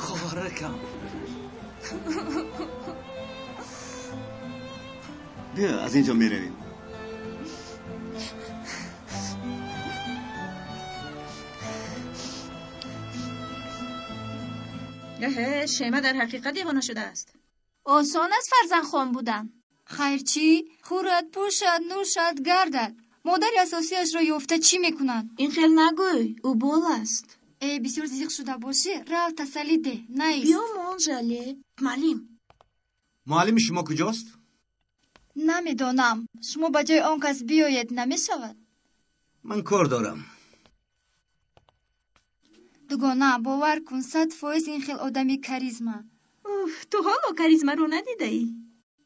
Хоҳаракам. Биё, аз ин ҷо меравем. Эҳе, Шейма дар ҳақиқат девона шудааст. Осон аст фарзандхон будан. Хайр чӣ? Хӯрад, пӯшад, нӯшад, гардад. Модари асосиашро ёфта чӣ мекунад? Ин хел нагӯй, ӯ бол аст. Э, бисёр зиқ шуда бошӣ, рав тасаллӣ деҳ, наист. Биё мон, Жале. Муаллим. Муаллими шумо куҷост? Намедонам. Шумо ба ҷои он кас биёед, намешавад? Ман кор дорам. Дугона, бовар кун, 100% ин хел одами каризма. Уф, ту ҳоло каризмаро надидаӣ.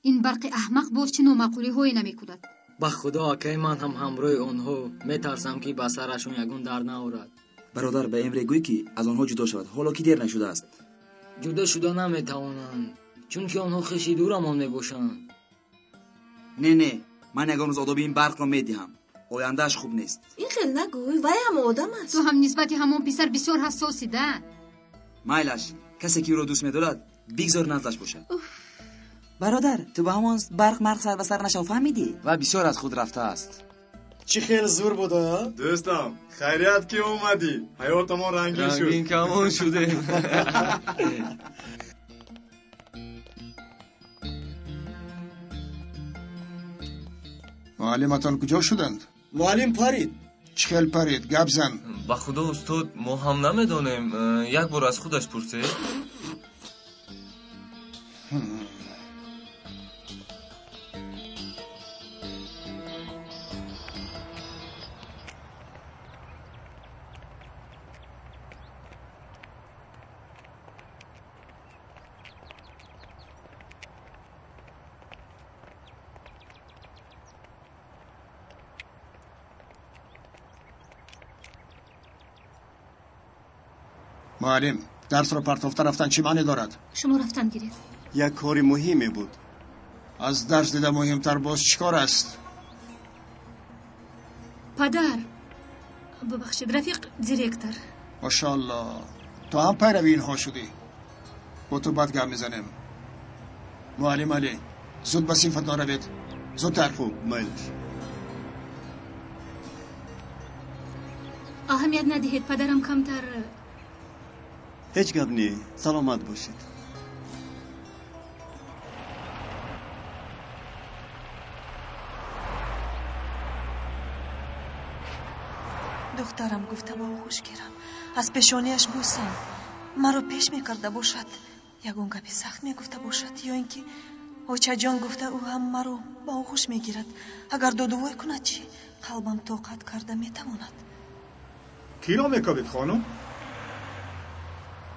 Ин барқи аҳмақ боз чӣ номаъқулиҳое намекунад. Ба худо, акаи ман ҳам ҳамроҳи онҳо. Метарсам, ки ба сарашон ягон дард наорад. Бародар, ба Эмре гӯй, ки аз онҳо ҷудо шавад, ҳоло ки дер нашудааст. Ҷудо шуда наметавонанд, чунки онҳо хеши дурамон мебошанд. Не, не, ман ягон рӯз одоби ин барқро медиҳам. Ояндааш хуб нест. Ин хел нагӯй, вай ҳам одам аст. Ту ҳам нисбати ҳамон писар бисёр ҳассосӣ, да? Майлаш, касе ки ӯро дӯст медорад, бигзор наздаш бошад. Бародар, ту ба ҳамон барқ марқ сар ба сар нашав, фаҳмидӣ? Ва бисёр аз худ рафтааст. Чӣ хел зур буда, а? Дӯстам, хайрият ки омадӣ. Ҳаётамон рангин шуд. Рангин камон шудем. Муаллиматон куҷо шуданд? Муаллим парид. Чӣ хел парид? Гап зан. Ба худо, устод, мо ҳам намедонем. Як бор аз худаш пурсед. Муаллим, дарсро партофта рафтан чӣ маъне дорад? Шумо рафтан гиред. Як кори муҳиме буд. Аз дарс дида муҳимтар боз чӣ кор аст? Падар, бубахшед, рафиқ директор. Машаалло, ту ҳам пайрави инҳо шудӣ. Бо ту бад гап мезанем. Муаллим Алӣ, зуд ба синфатон равед. Зудтар. Хуб, майлаш. Аҳамият надиҳед, падарам камтар. Ҳеҷ гап не, саломат бошед. Духтарам гуфта ба оғӯш гирам, аз пешониаш бӯсам, маро пеш мекарда бошад, ягон гапи сахт мегуфта бошад, ё ин ки очаҷон гуфта ӯ ҳам маро Ба оғӯш мегирад. Агар додувой кунад чӣ? Қалбам тоқат карда метавонад. Киро мекобед, хонум?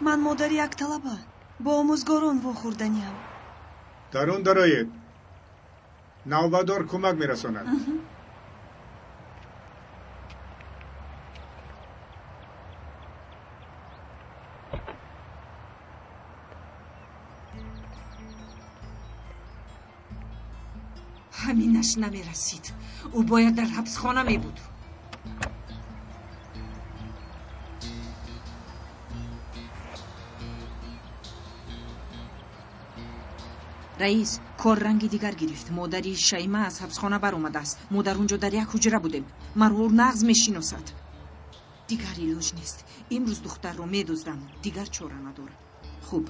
Ман модари як талаба. Бо омӯзгорон вохӯрданиам. Дарун дароед. Навбадор кӯмак мерасонад. Ҳаминаш намерасид. Ӯ бояд дар ҳабсхона мебуд. Раис, кор ранги дигар гирифт. Модари Шайма аз ҳабсхона баромадааст. Мо дар он ҷо дар як ҳуҷра будем. Маро ӯ нағз мешиносад. Дигар илоҷ нест. Имрӯз духтарро медуздам. Дигар чора надорам. Хуб.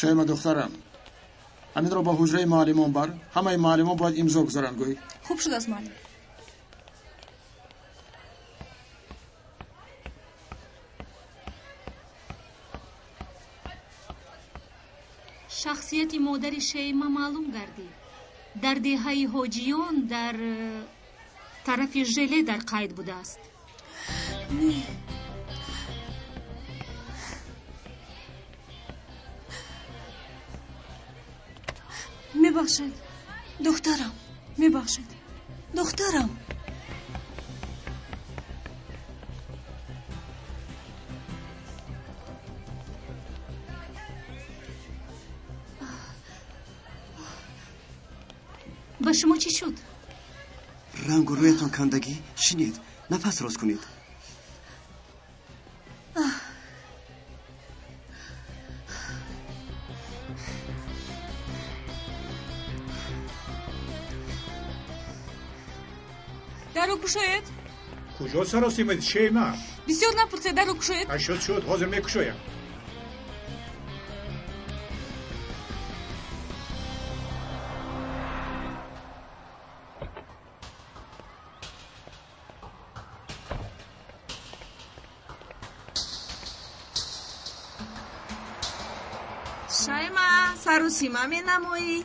Шайма духтарам, ҳаминро ба ҳуҷраи муаллимон бар. Ҳамаи муаллимон бояд имзо гузоранд, гӯй. Хуб шудааст, муаллим. Шахсияти модари Шейма маълум гардид. Дар деҳаи ҳоҷиён дар тарафи желе дар қайд будааст. Не. Мебахшед, духтарам, мебахшед, духтарам. Ба шумо чӣ шуд? Рангу рӯятон кандагӣ. Шинед, нафас рост кунед. Даро кушоед. Куҷо саросимед, Шейма? Бисёр напурсед, даро кушоед. Шуд, шуд, ҳозир мекушоям. Шайма, сарусима менамоӣ?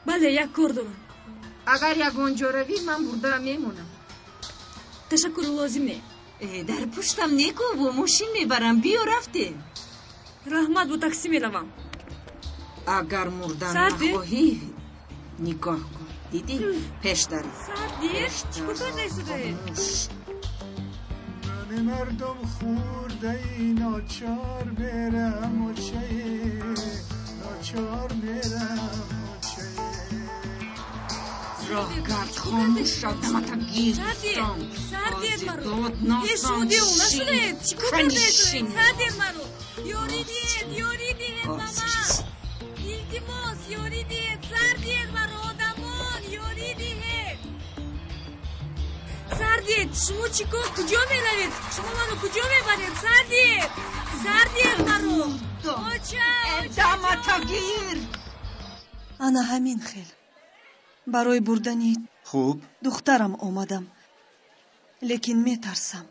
Бале, як кор дорам. Агар ягон ҷо равӣ, ман бурда мемонам. Ташаккур, лозим не. Дар пуштам неку, бо мошин мебарам. Биё, рафтем. Раҳмат, бо таксӣ меравам. Агар мурдан нахоҳӣ, нигоҳ кун. Дидӣ? Пеш дарӣ. Сардир, чӣ кор кардаистудаед? Мани мардум хурдаи ночор мерам очае, ночор мерам очае. Роҳгард хомӯш шав, дамата гирифтам. Сардир маро. Дод насан, Шумо девона шудаед? Чӣ кор кардаистудаед? Сардир маро. Ёрӣ диҳед, ёрӣ диҳед ба ман. Илтимос, ёрӣ диҳед. Сардир маро, одамон, ёрӣ диҳед. Сардиед, шумо чӣ кор, куҷо меравед? Шумо маро куҷо мебаред? Сардиед, сардиед маро. Оча, дамата гир. Ана ҳамин хел. Барои бурдани хуб духтарам омадам. Лекин метарсам.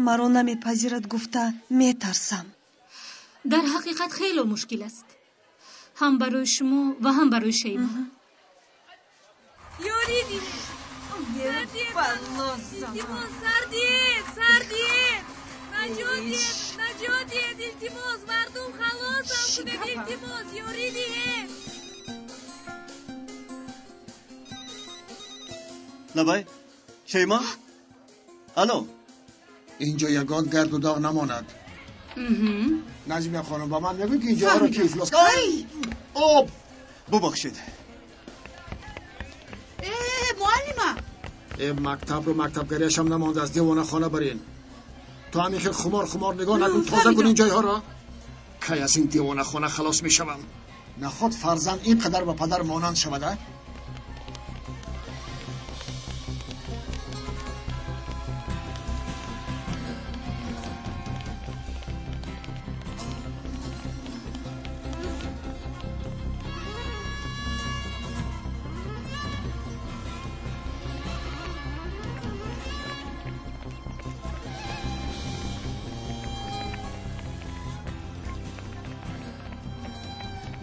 Маро намепазирад гуфта метарсам. Дар ҳақиқат хело мушкил аст. Ҳам барои шумо ва ҳам барои Шейма. Ёрӣ диҳед. Илтимос, сардиед, сардиед. Наҷот диҳед, наҷот диҳед, илтимос, мардум халосам кунед, илтимос, ёрӣ диҳед. Лабай, Шейма? Алло. Инҷо ягон гарду доғ намонад. Наҷмия хонум ба ман мегӯй, ки инҷоро ки ифлос кард? Об! Бубахшед. Муаллима! Мактабро мактабгариашам намондааст, девонахона барин. Ту ҳамин хел хумор хумор нигоҳ накун, тоза кун ин ҷойҳоро. Кай аз ин девонахона халос мешавам? Наход фарзанд ин қадар ба падар монанд шавад, а?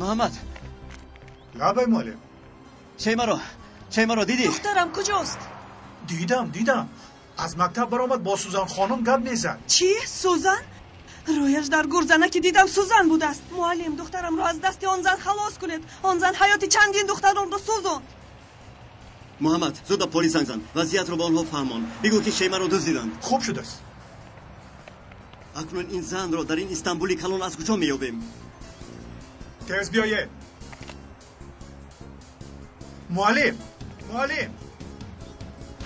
Муҳаммад. Лабай муаллим. Шеймаро дидӣ? Духтарам куҷост? Дидам. Аз мактаб баромад, бо Сузан хонум гап мезад. Чӣ? Сузан? Рӯяш дар гурзана ки дидам Сузан будааст. Муаллим, духтарамро аз дасти он зан халос кунед. Он зан ҳаёти чандин духтаронро сӯзонд. Муҳаммад, зуд ба полис занг зан. Вазъиятро ба онҳо фаҳмон. Бигӯ ки Шеймаро дуздиданд. Хуб шудааст. Акнун ин занро дар ин Истанбули калон аз куҷо меёбем? Тез биёед. Муаллим, муаллим,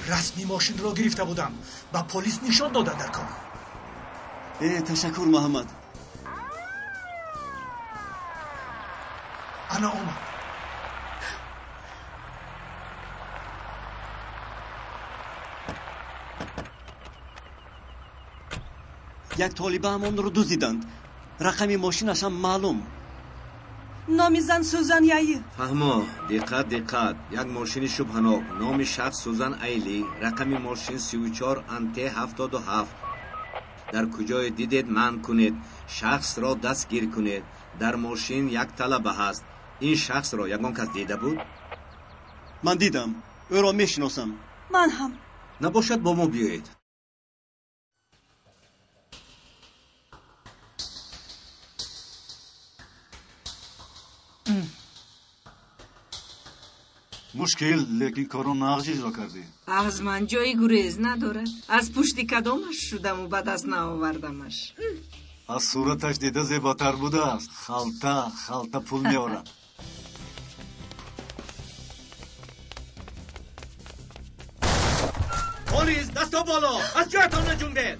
расми мошинро гирифта будам. Ба полис нишон дода дар кор. Ташаккур, Муҳаммад. Ана омад. Як толибаам онро дуздиданд. Рақами мошинашам маълум. Номи зан Сузан Яи. Фаҳмо, диққат, диққат. Як мошини шубҳанок. Номи шахс Сузан Айли. Рақами мошин 34 НТ 77. Дар куҷое дидед манъ кунед. Шахсро дастгир кунед. Дар мошин як талаба ҳаст. Ин шахсро ягон кас дида буд? Ман дидам. Ӯро мешиносам. Ман ҳам. Набошад, бо мо биёед. Мушкил, лекин корро нағз иҷро кардӣ. Аз ман ҷои гурез надорад. Аз пушти кадомаш шудаму ба даст наовардамаш. Аз сураташ дида зеботар будааст. Халта халта пул меорад. Полис, дасто боло! Аз ҷоятон наҷунбед!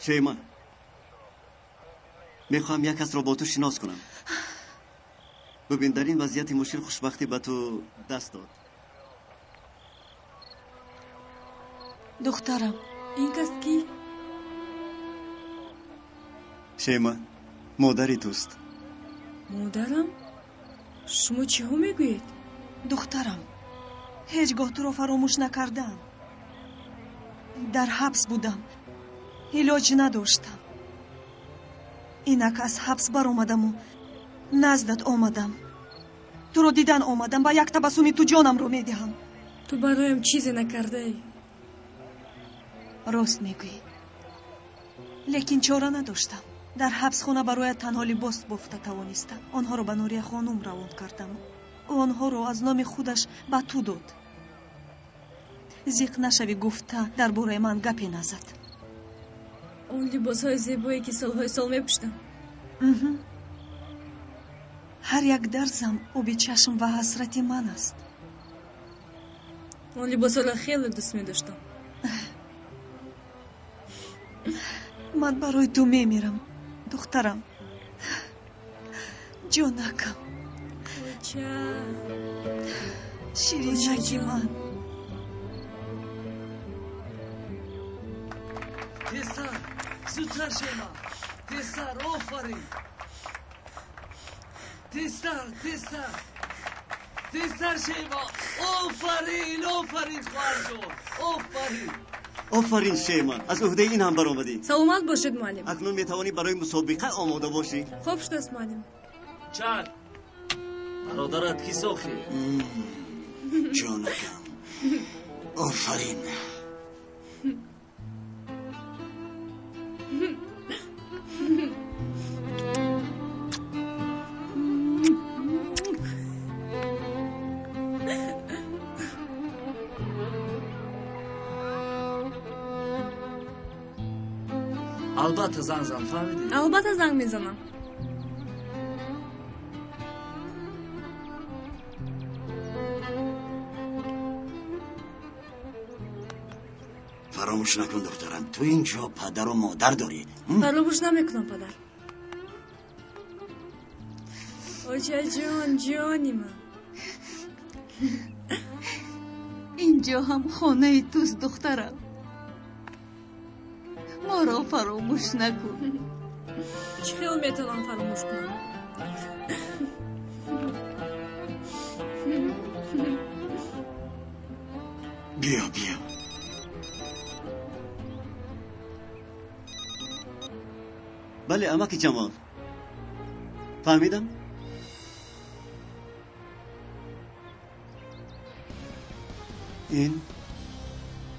Шейма, мехоҳам як касро бо ту шинос кунам. Бибин, дар ин вазъияти мушкил хушбахтӣ ба ту даст дод. Духтарам, ин кас кӣ? Шейма, модари туст. Модарам? Шумо чиҳо мегӯед? Духтарам, ҳеҷ гоҳ туро фаромӯш накардам. Дар ҳабс будам, илоҷ надоштам. Инак аз ҳабс баромадаму наздат омадам. Туро дидан омадам. Ба як табассуми ту ҷонамро медиҳам. Ту бароям чизе накардаӣ. Рост мегӯӣ, лекин чора надоштам. Дар ҳабсхона бароят танҳо либос бофта тавонистам. Онҳоро ба Нурия хонум равон кардам. Ӯ онҳоро аз номи худаш ба ту дод. Зиқ нашавӣ гуфта дар бораи ман гапе назад. Он либосҳои зебое ки солҳои сол мепӯштам. Ҳар як дарзам оби чашм ва ҳасрати ман аст. Он либосҳоро хеле дӯст медоштам. Ман барои ту мемирам, духтарам. Ҷонакам. Ширинаки ман. Тезтар, зудтар, Шейма. Тезтар, офарин. Тезтар, тезтар. Тезтар, Шейма. Офарин, офарин, хоҳарҷон. Офарин. Офарин, Шейма, аз уҳдаи ин ҳам баромадӣ. Саломат бошед, муаллим. Акнун метавонӣ барои мусобиқа омода бошӣ. Хуб шудааст, муаллим. Чак, бародарат кӣ сохӣ? Ҷонакам, офарин. Албатта занг зан, фаҳмидӣ? Албатта занг мезанам. Фаромӯш накун, духтарам, ту инҷо падару модар дорӣ. Фаромӯш намекунам, падар. Очаҷон, ҷони ман. Ин Ин ҷо ҳам хонаи туст, духтарам. Моро фаромӯш накун. Чӣ хел метавонам фаромӯш кунам? Биё, биё. Бале, амаки Ҷамол, фаҳмидам.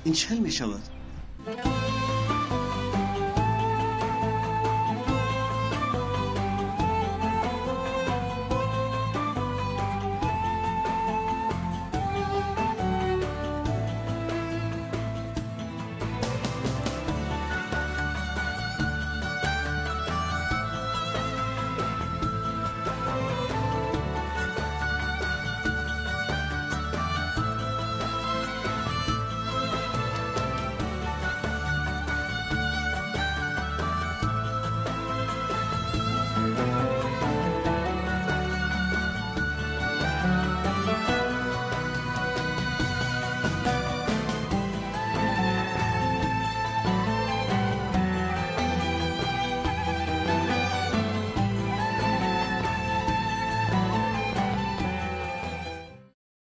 Ин чӣ хел мешавад?